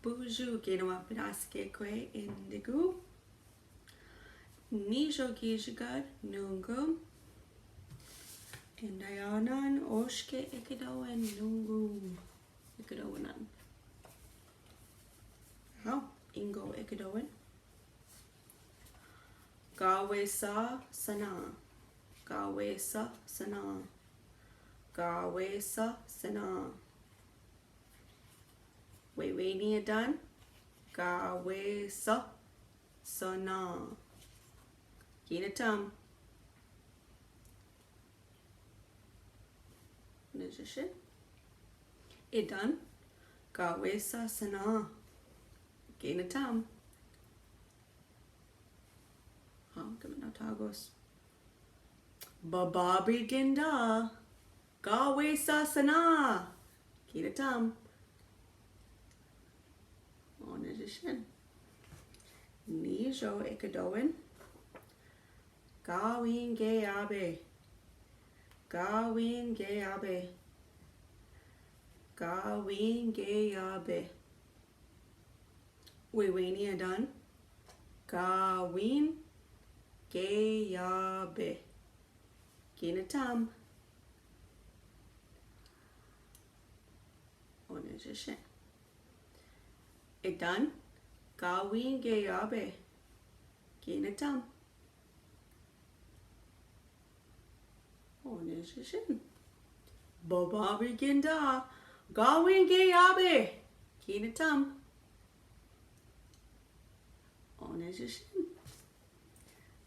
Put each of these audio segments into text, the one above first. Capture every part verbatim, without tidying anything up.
Bonjour, kinawa, pinasike kwe, Indigo. Nijo ki jigar nungum. Indayanan oske ekedoen nungum. Ekedoenan. Hao, ingo ekedoen. Kawesa sana. Kawesa sana. Kawesa sana. Wewenidan. Kawesa sana. Kinatam. Nijishin. Idan. Kawesa sana. Kinatam. Hao, kinatam. Bababigenda. Kawesa sana. Kinatam. Onijishin. Nijo ekedoen. Gawin gayabe. Gawin gayabe. Gawin gayabe. Wewenidan. Gawin gayabe. Kinatam. Onijishin. Idan. Gawin gayabe. Kinatam. Onijishin. Bababigenda. Gawin gayabe. Kinatam. Onijishin.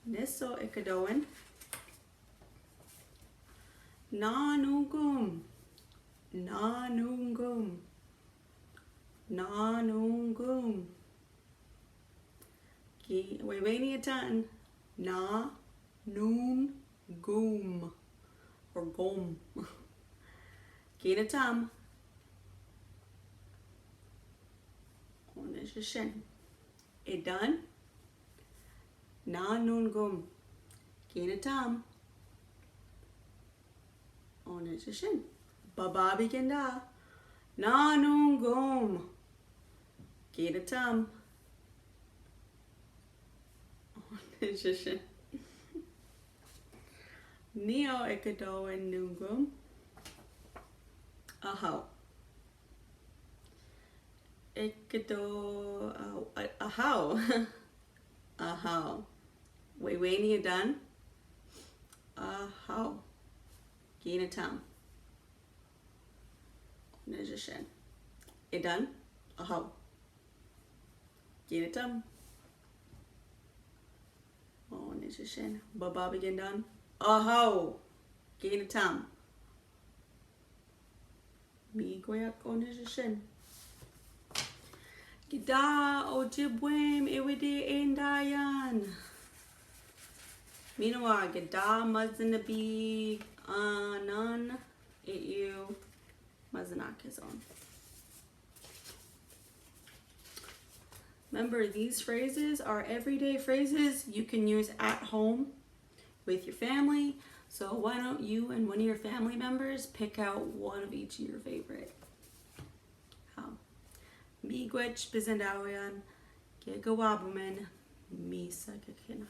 Niso ekedoen. Nanungum. Nanungum. Nanungum. Ki, wewenidan. Nanungum. Or gum. Kinatam. Onijishin. Idan. Nanungum. Kinatam. Onijishin. Bababigenda. Nanungum. Kinatam. Onijishin. Nio ekedoen nungum. Ahao. Ekedo, a, a, ahao. Ahao. Wewenidan. Ahao. Kinatam. Onijishin. Idan. Ahao. Kinatam. Onijishin. Bababigenda. Ahao. Kinatam. Migoyak, onijishin. Gida o jibwem ewede endayan. Miniwa gida mazinabig anan e ew mazinakezon. Remember, these phrases are everyday phrases you can use at home with your family. So why don't you and one of your family members pick out one of each of your favorite? Hao. Migoyak bizendawian, ke gawabumen, mi sa ke kena.